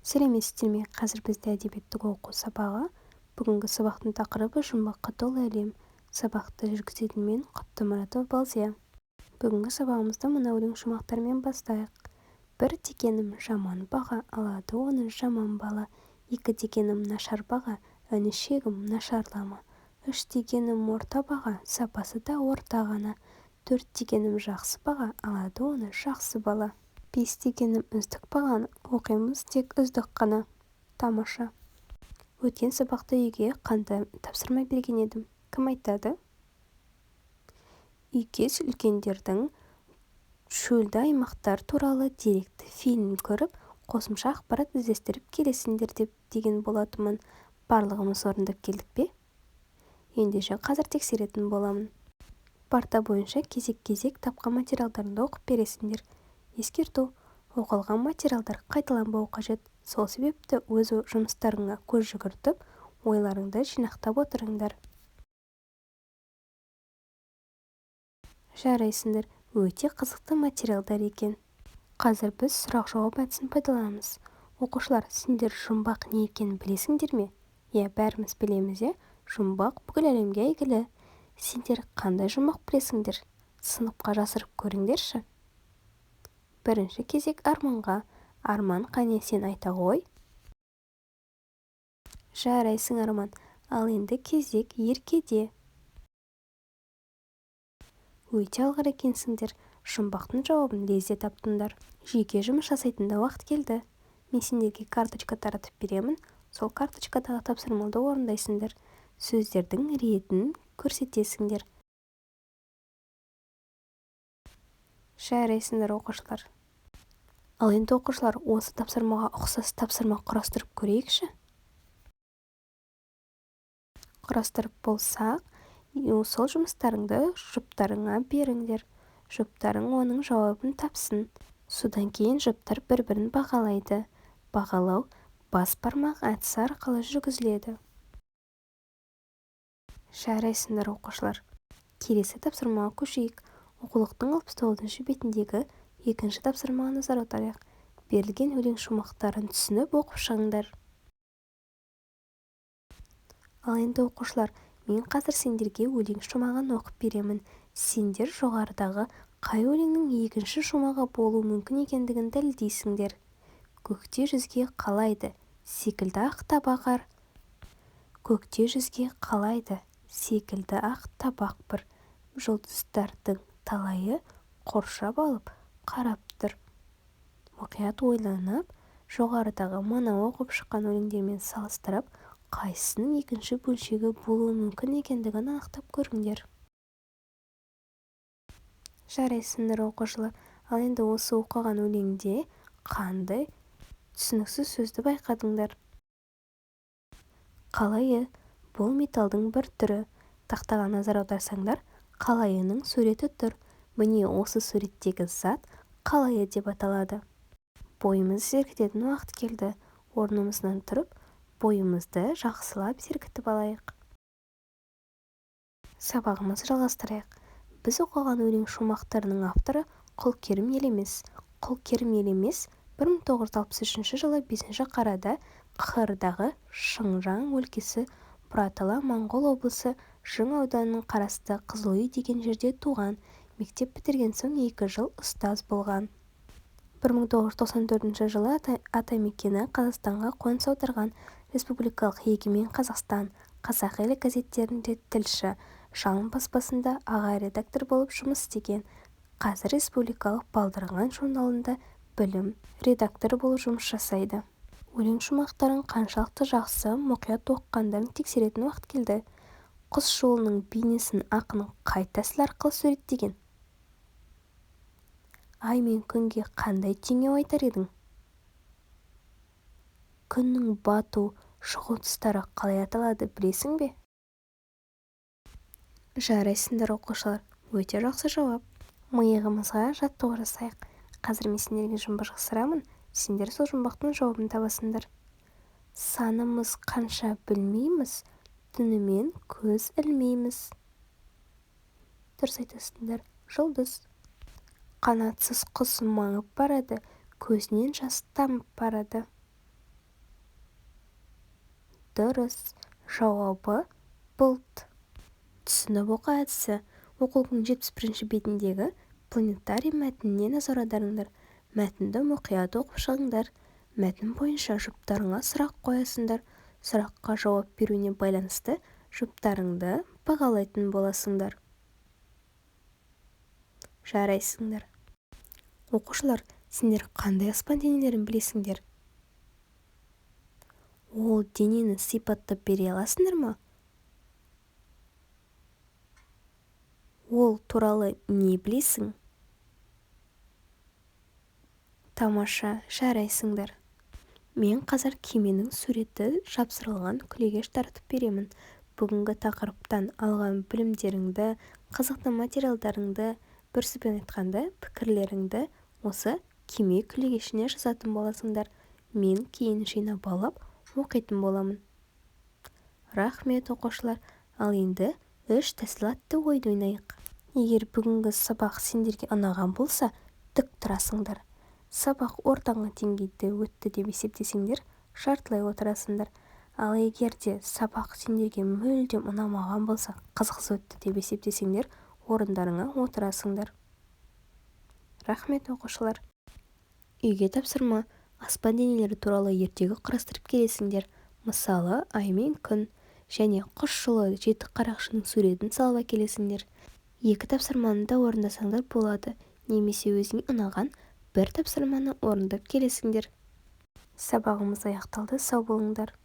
Сәлеметсіздер ме? Қазір бізде әдебиеттік оқу сабағы. Бүгінгі сабақтың тақырыбы «Жұмбаққа толы әлем». Сабақты жүргізетін мен, Құттымұратова Балзия. Бүгінгі сабағымызды мына өлең шумақтарымен бастайық. Бір дегенім жаман баға, алады оны жаман бала. Екі дегенім нашар баға, інішегім нашарлама. Үш дегенім орта баға, сапасы да орта ғана. Төрт дегенім жақсы баға, алады оны жақсы бала. Бес дегенім үздік бағаны, оқимыз тек үздік қана. Тамаша. Өткен сабақта үйге қандай тапсырма берген едім? Кім айтады? Үйге үлкендердің шөлді аймақтар туралы деректі фильм көріп, қосымша ақпарат іздестіріп келесіңдер деп деген болатынмын. Барлығымыз орындап келдік пе? Ендеше қазір тексеретін боламын. Парта бойынша кезек-кезек тапқан материалдарыңды оқып бересіңдер. Ескерту: оқылған материалдар қайталанбауы қажет. Сол себепті өз жұмыстарыңа көз жүгіртіп, ойларыңды жинақтап отырыңдар. Жарайсыңдар, өте қызықты материалдар екен. Қазір біз сұрақ-жауап әдісін пайдаланамыз. Оқушылар, сендер жұмбақ не екенін білесіңдер ме? Иә, бәріміз білеміз, иә? Жұмбақ бүкіл әлемге әйгілі. Сендер қандай жұмбақ білесіңдер? Сыныпқа жасырып көріңдерші. Бірінші кезек Арманға. Арман, қане сен айта ғой. Жарайсың, Арман. Ал енді кезек Еркеде. Өте алғыр екенсіңдер. Жұмбақтың жауабын лезде таптыңдар. Жеке жұмыс жасайтын да уақыт келді. Мен сендерге карточка таратып беремін. Сол карточкадағы тапсырмаларды орындайсыңдар. Сөздердің ретін көрсетесіңдер. Жарайсыңдар, оқушылар. Ал енді, оқушылар, осы тапсырмаға ұқсас тапсырма құрастырып көрейікші. Құрастырып болсақ, сол жұмыстарыңды жұптарыңа беріңдер. Жұптарың оның жауабын тапсын. Содан кейін жұптар бір-бірін бағалайды. Бағалау бас бармақ әдісі арқылы жүргізіледі. Жарайсыңдар, оқушылар. Келесі тапсырмаға көшейік. Оқулықтың 69 бетіндегі екінші тапсырмаға назар аударайық. Берілген өлең шумақтарын түсініп оқып шығыңдар. Ал енді, оқушылар, мен қазір сендерге өлең шумағын оқып беремін. Сендер жоғарыдағы қай өлеңнің екінші шумағы болуы мүмкін екендігін дәлелдейсіңдер. Көкте жүзге қалайды, секілді ақ табақ ар. Көкте жүзге қалайды, секілді ақ табақ бір. Жұлдыздардың талайы қоршап алып қарап тұр. Мұқият ойланып, жоғарыдағы мына оқып шыққан өлеңдермен салыстырып, қайсысының екінші бөлшегі болуы мүмкін екендігін анықтап көріңдер. Жарайсыңдар, оқушылар. Ал енді осы оқыған өлеңде қандай түсініксіз сөзді байқадыңдар? Қалайы бұл металдың бір түрі. Тақтаға назар аударсаңдар, қалайының суреті тұр. Міне, осы суреттегі зат қалайы деп аталады. Бойымызды сергітетін уақыт келді. Орнымыздан тұрып, бойымызды жақсылап сергітіп алайық. Сабағымызды жалғастырайық. Біз оқыған өлең шумақтарының авторы Құлкерім Елемес. Құлкерім Елемес 1963 жылы 5 қарада ҚХР-дағы Шыңжаң өлкесі Бұратала Моңғол облысы Жың ауданының қарасты Қызылүй деген жерде туған. Мектеп бітірген соң 2 жыл ұстаз болған. 1994 жылы атамекені Қазақстанға қоныс аударған. Республикалық Егемен Қазақстан, Қазақ елі газеттерінде тілші, Жалын баспасында аға редактор болып жұмыс істеген. Қазір республикалық Балдырған журналында білім редакторы болып жұмыс жасайды. Өлең шумақтарын қаншалықты жақсы мұқият оқығандарын тексеретін уақыт келді. Құс жолының бейнесін ақын қай тәсіл арқылы суреттеген? Ай мен күнге қандай теңеу айтар едің? Күннің бату, шығу тұстары қалай аталады, білесің бе? Жарайсыңдар, оқушылар, өте жақсы жауап. Миығымызға жаттығу жасайық. Қазір мен сендерге жұмбақ жасырамын, сендер сол жұмбақтың жауабын табасыңдар. Санымыз қанша білмейміз, түнімен көз ілмейміз. Дұрыс айтасыңдар, жұлдыз. Қанатсыз құс маңып барады, көзінен жас тамып барады. Дұрыс, жауабы бұлт. Түсініп оқы әдісі. Оқулықтың 71-бетіндегі планетарий мәтініне назар аударыңдар. Мәтінді мұқият оқып шығыңдар. Мәтін бойынша жұптарыңа сұрақ қоясыңдар. Сұраққа жауап беруіне байланысты жұптарыңды бағалайтын боласыңдар. Жарайсыңдар. Оқушылар, сендер қандай аспан денелерін білесіңдер? Ол денені сипаттап бере аласыңдар ма? Ол туралы не білесің? Тамаша, жарайсыңдар. Мен қазір кеменің суреті жапсырылған күлегеш таратып беремін. Бүгінгі тақырыптан алған білімдеріңді, қызықты материалдарыңды, бір сөзбен айтқанда, пікірлеріңді осы кеме күлегешіне жазатын боласыңдар. Мен кейін жинап алып, оқитын боламын. Рахмет, оқушылар. Ал енді үш тәсіл атты ойын ойнайық. Егер бүгінгі сабақ сендерге ұнаған болса, тік тұрасыңдар. Сабақ ортаңғы деңгейде өтті деп есептесеңдер, жартылай отырасыңдар. Ал егер де сабақ сендерге мүлдем ұнамаған болса, қызықсыз өтті деп есептесеңдер, орындарыңа отырасыңдар. Рахмет, оқушылар. Үйге тапсырма: аспан денелері туралы ертегі құрастырып келесіңдер. Мысалы, ай мен күн және құс жолы жеті қарақшының суретін салып әкелесіңдер. Екі тапсырманы да орындасаңдар болады, немесе өзіңе ұнаған бір тапсырманы орындап келесіңдер. Сабағымыз аяқталды, сау болыңдар.